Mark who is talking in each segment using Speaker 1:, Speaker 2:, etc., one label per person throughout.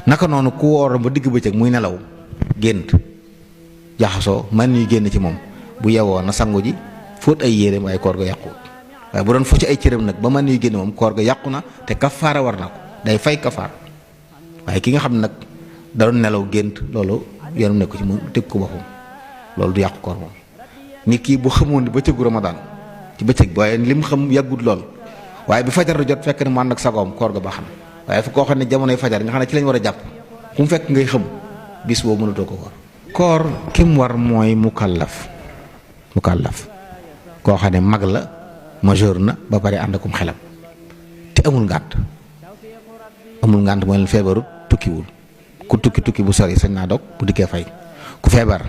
Speaker 1: naka noonu ku woor ba digg bëccëg muy nelaw gént jaxasoo man ñuy génn ci moom bu yewoo na sangu ji fóot ay yéreem waaye koor ga yàquwut waaye bu doon fo ci ay cëram nag ba man ñuy génn moom koor ga yàqu na te kafaara war na ko day fay kafaara waaye ki nga xam ne nag da doon nelaw gént loolu yoonam nekk ci mu teg ko boppam loolu du yàqu koor moom. nit kii bu xamoon ni bëccëgu Ramadan ci bëccëg bi waaye li mu xam yàggut lool waaye bi fajar du jot fekk ne mu ànd ak sagoom koor ga baax na waaye fu koo xam ne jamonoy fajar nga xam ne ci lañ war a jàpp ku mu fekk ngay xam bis boobu mënatoo ko koor. koor ki mu war mooy mukallaf koo xam ne mag la majeur na ba pare ànd akum xelam te amul ngànt mooy leen feebarut tukkiwul ku tukki bu sori sañ naa dog bu dikkee fay ku feebar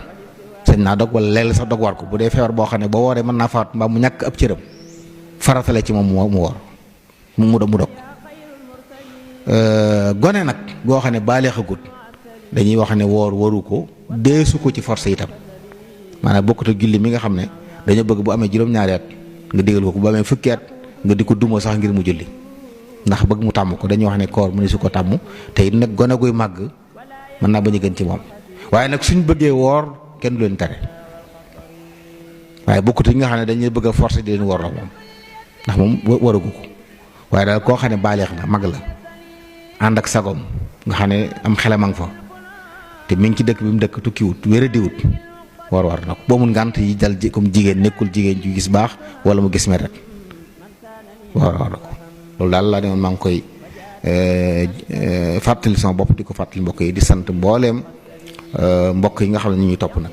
Speaker 1: sañ naa dog wala léeg sax dog war ko bu dee feebar boo xam ne boo wooree mën naa faat mbaa mu ñàkk ab cëram faratale ci moom mu woor mu dog gone nag boo xam ne baaleexagut dañuy wax ne woor waru ko deesu ko ci force itam maanaam bokkut ak julli mi nga xam ne dañoo bëgg bu amee juróom-ñaari at nga digal ko bu amee fukki at nga di ko duma sax ngir mu julli ndax bëgg mu tàmm ko dañuy wax ne koor mu ne su ko tàmm te it nag gone guy màgg mën naa bañ a gën ci moom waaye nag suñ bëggee woor kenn du leen tere waaye bokkut yi nga xam ne dañuy bëgg a forcer di leen woor la moom ndax moom waragu ko waaye daal koo xam ne baaleex na mag la ànd ak sagom nga xam ne am xelam a nga fa te mi ngi ci dëkk bi mu dëkk tukkiwut wéradiwut war na ko boo mun ngànt yi dal comme jigéen nekkul jigéen ju gis baax wala mu gis meret war na ko loolu daal laa ne woon maa ngi koy fàttali sama bopp di ko fàttali mbokk yi di sant mbooleem mbokk yi nga xam ne ñu ñuy topp nag